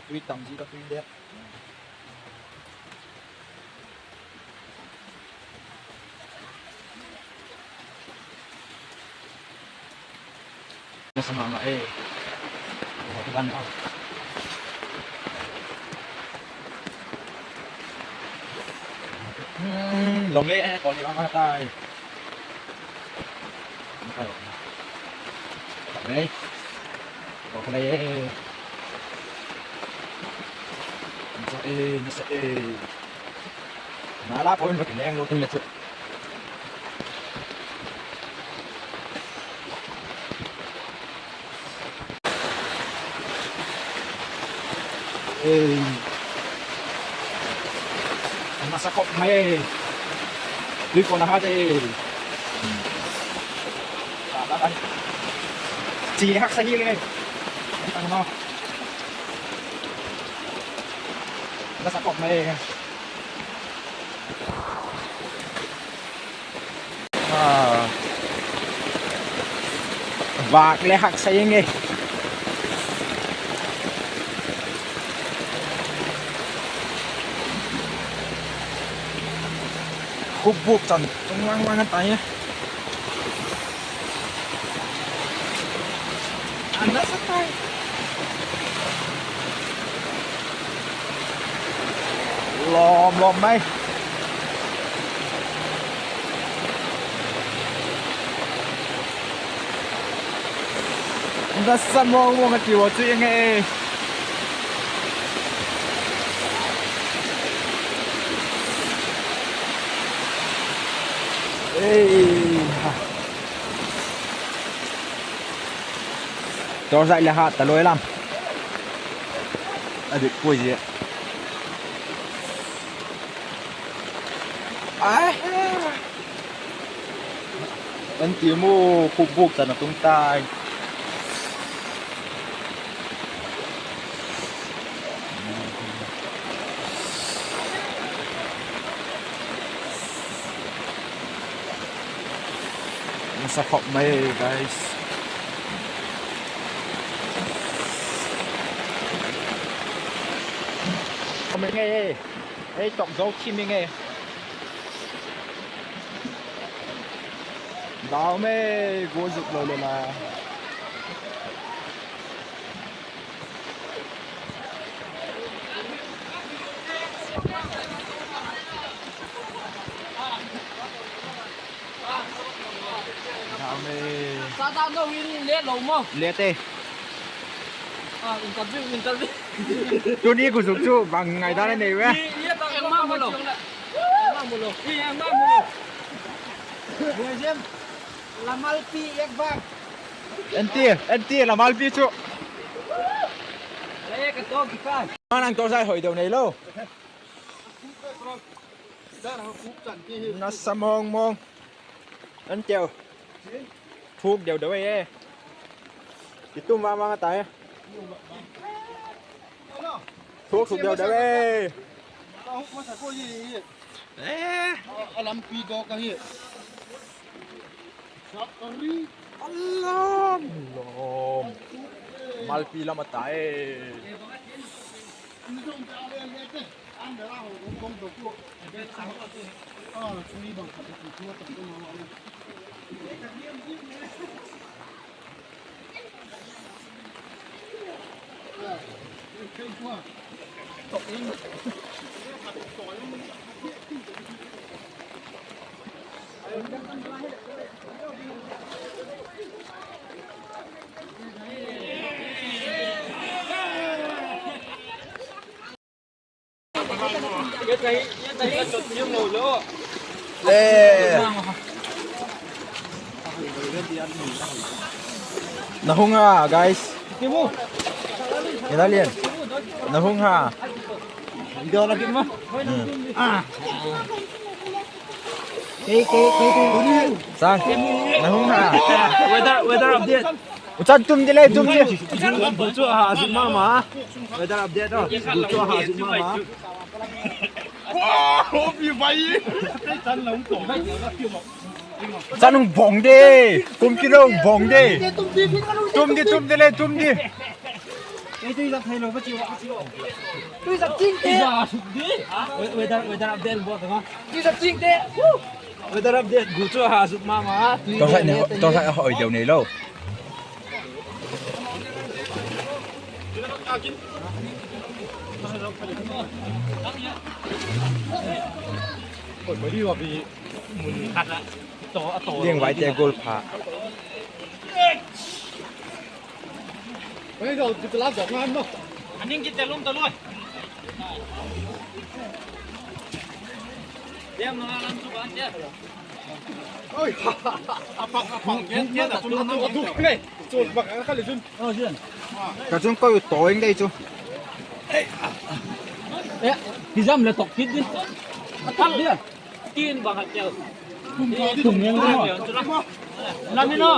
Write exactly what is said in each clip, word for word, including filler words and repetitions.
Tui tam zi ka tui le. Nasa ma ma e. Hmm, long le e, kol ni ma ma tai. Lei. Kol lei e. Nasa e, nasa e. Nala poi ma kileng lo tin le chu. Ei. Nasa khop mai e. Tui ko na ha te. Chi hak sa hi le. Ang no. Nasa khop mai e. A, vâk le haksa ing e. Khupbûk chan tung lang lang a tai e. A nasa tai. Lawm lawm mai. Nasa mawng mawng a ti ua chu eng e. Ei ha. Torchlight le hat ta loi lam. A dik puai zia. Ai. En ti mu, khupbûk chan a tung tai. Nasa khop mai, guys. Khop mai nge, ei tok zo thim nge. Dau mai, gual zuk lo le la. Dau mai. Sa ta no in le lo mo. Le te. A, interview, interview. Tuni ku zuk chu bang ngai dan a nei ve. Eng ma mu lo. Eng ma mu lo. Eng ma mu lo. Museum. Lamalpi ek bang. Enti, enti, Lamalpi chu. Ei, ka to ki pa. Mang nang to sai hoi deu nei lo. Nasa mawng mawng. An teu. Thuk deu deu e. Ki tum ma ma ta e. Thuk thuk deu deu e. Eh. A lampi dawk ahi. Sakari. A lawm lawm. Malpi lam a ta e. Eh. Na hung a, guys. Ina lian. Na hung a. Video la kin ma. Hmm. Ah. Kei, kei, kei, kei. Sang. Na hung a. Weather, weather update. U chan tum di le, tum di. Gu chu a ha zuk ma ma. Weather update ro. Gu chu a ha zuk ma ma. Chan hung bong di. Kum kilo hung bong di. Tum di, tum di le, tum di. Ei, tui zat thei lo ka chi a. Tui zat ching te. Tui zat suk di. We-, weather, weather update bol ka. Tui zat ching te. Weather update gu chu ha suk ma ma. Tui torchlight ne, torchlight hoi deu nei lo. Liangvaite goal pha. Ka chung ko to ing dei chu. Eh, hi jam le tok kit di. A kal dia. Tin bang a tel. Tum ngen lo. Lam in a.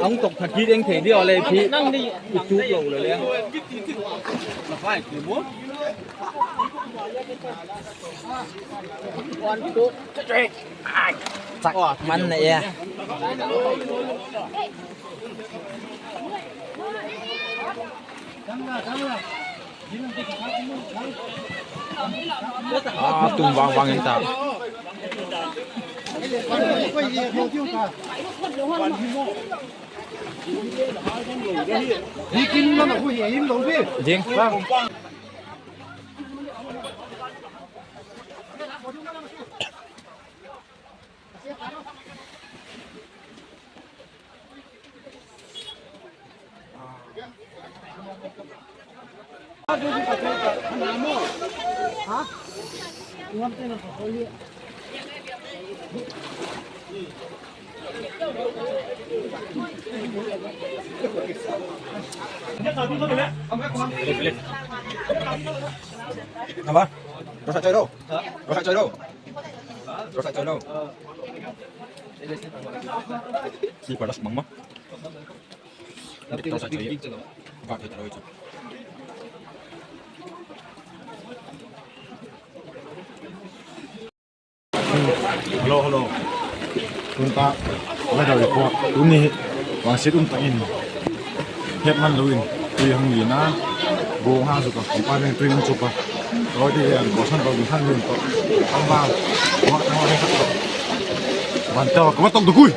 Ang tok thak kit eng thei di a le phi. I tuk lo le le. Chak man na e. A, tum vang vang in ta. Ding. Apa? Rosak coy lo. Rosak coy lo. Rosak coy lo. Slipper das mang ma. Rosak coy. Ba thei ta lo chu. Hello, hello. Tun ta weather report. Tuni vangsiat um tak in, het man lo in tui hung ina. Bawng ha chu ka, compartment tui hung chu ka. Roi ti an bawsan lo in han lin to. Ang ba. Wa ta wa ta. Ban ta ka tok du kui.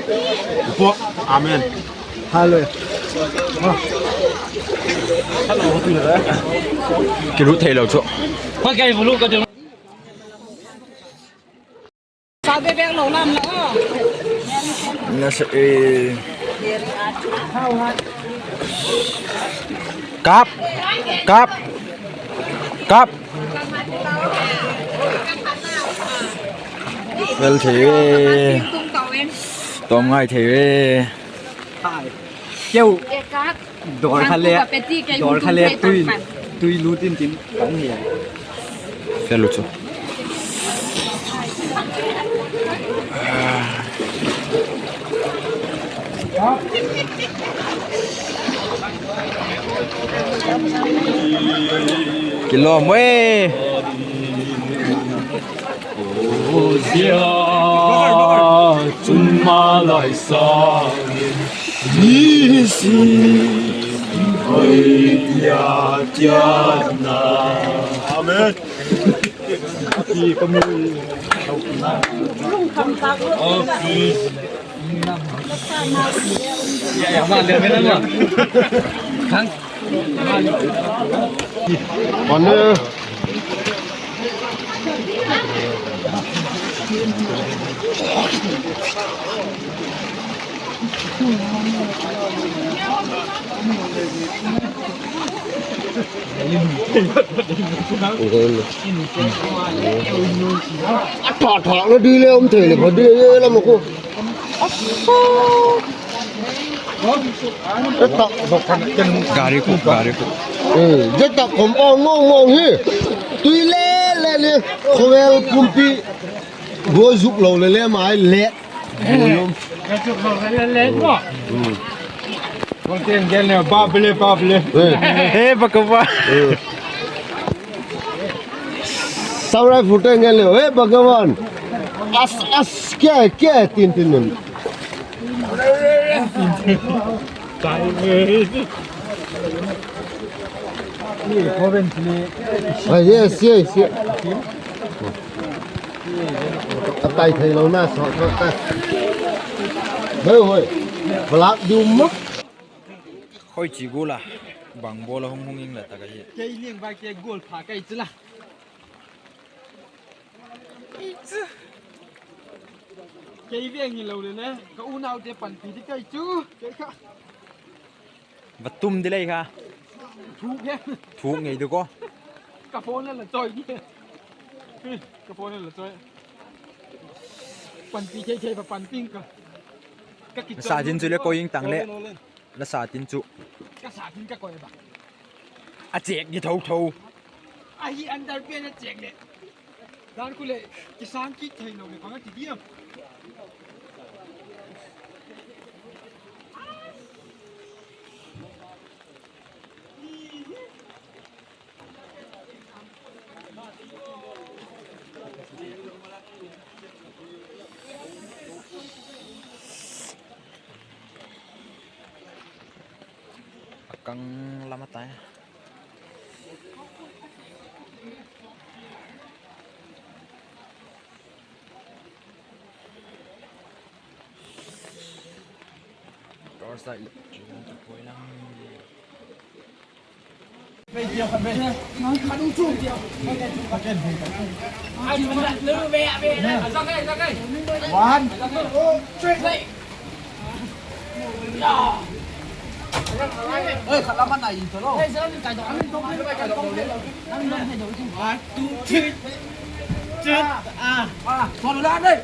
Report. Amen. Hello. Hello, tu le. Kilut thei lo chu. Sa bebek lo lam la. Na se, eh. Kap. Kap. Kap. Fel thei ve. Tom ngai thei ve. Keu. Dor kha le, dor kha le tui, tui lut in tin kan hi. Fel u chu. Kilawm e. Zia chun malai sa. Nisin hoi tia tia na. Amen. Amen. A tha tha la di le um thei le kha di le la ma ko. Gari khu, gari khu. Zia tak compound mong mong hi. Tui le le le. Khawvel pumpi. Gua zuk lo le le mai le. Gua zuk lo le le le. Bang tiang gen le, Baap le, Baap le. He Bhagwan. Samurai phu te ngen le, he Bhagwan. As, as, ke, ke, tin, tin, tin. Ai, yes, yes, yes. A tai thei lo na, sawt, sawt ta. Hoi, hoi. Balak diu ma. Hoi chi gul a. Bang ball a hung hung ing la tak ahi. Kei liang vai kei gol pha kai chu la. Kei veng hi lo le ne, ka unaute panpi di kai chu, kei kha. Va tum di lei kha. Thuk he. Thuk ngei di ko. Ka phone la choi di. Ka phone la choi. Panpi thei thei va panpi ka. Ka kichon sa din chu le ko ing tang le. La sa tin chu. Ka sa tin ka koi ba. A chek di tho tho. Ahi under pen a chek le. Dan ku le kisang kit thei lo le bang a ti diam. A kang lam a tai. Torch light le chu poi lang. One, two, three. Oi, khat lam a nai in to lo. One, two, three. Ah, ah, to lo la dei.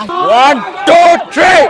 One, two, three.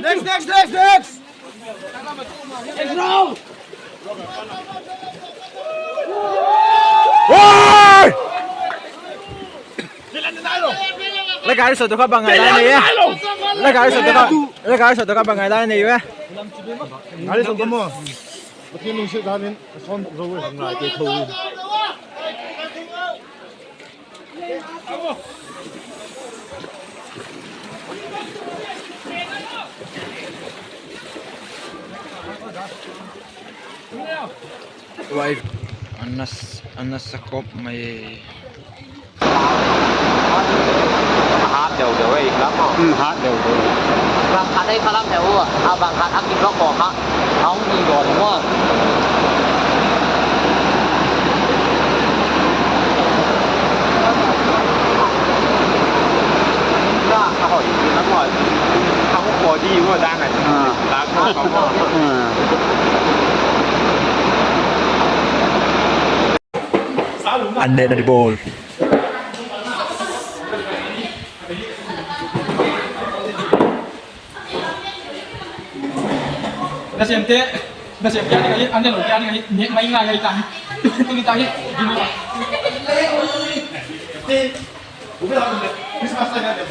Next, next, next, next. La gari sawt kha bang ngai lai nei e. La gari sawt kha, la gari sawt kha bang ngai lai nei e. Gari sawt kha maw. Pathian lungsiat dan in a sawm zo e. Ngai te tho. Live. An nas, an nasa khop mai. Hat deu deu ei kha maw. Hmm, hat deu deu. Bang khat ei kha lam deu a, a bang khat a kiblock kha. A hung ti dawn maw. Ka hoi, ka hoi. Ka hung ko di maw dan a. Ah. Ka ko ka maw. Ah. An nêkna di bawl. Nasêmte, nasêmte a ding ahi, an ne lo te a ding ahi, nêk mai ngai ahi ta hi. Tuni ta hi. Christmas time a ding.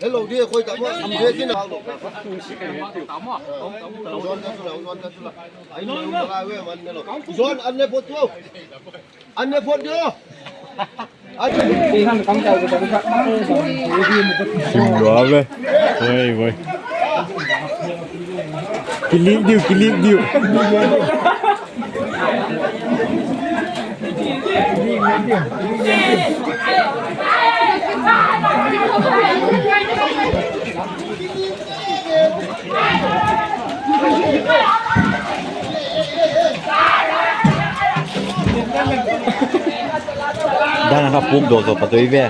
Hello, dia khoi ta ma. Dia kin a lo. Zon ta tu la, zon ta tu la. Ai no, no. Zon an le phot tu. An le phot tu. Sim dua ve. Voi, voi. Kilik diu, kilik diu. Dan kha puk do zo pa toi ve.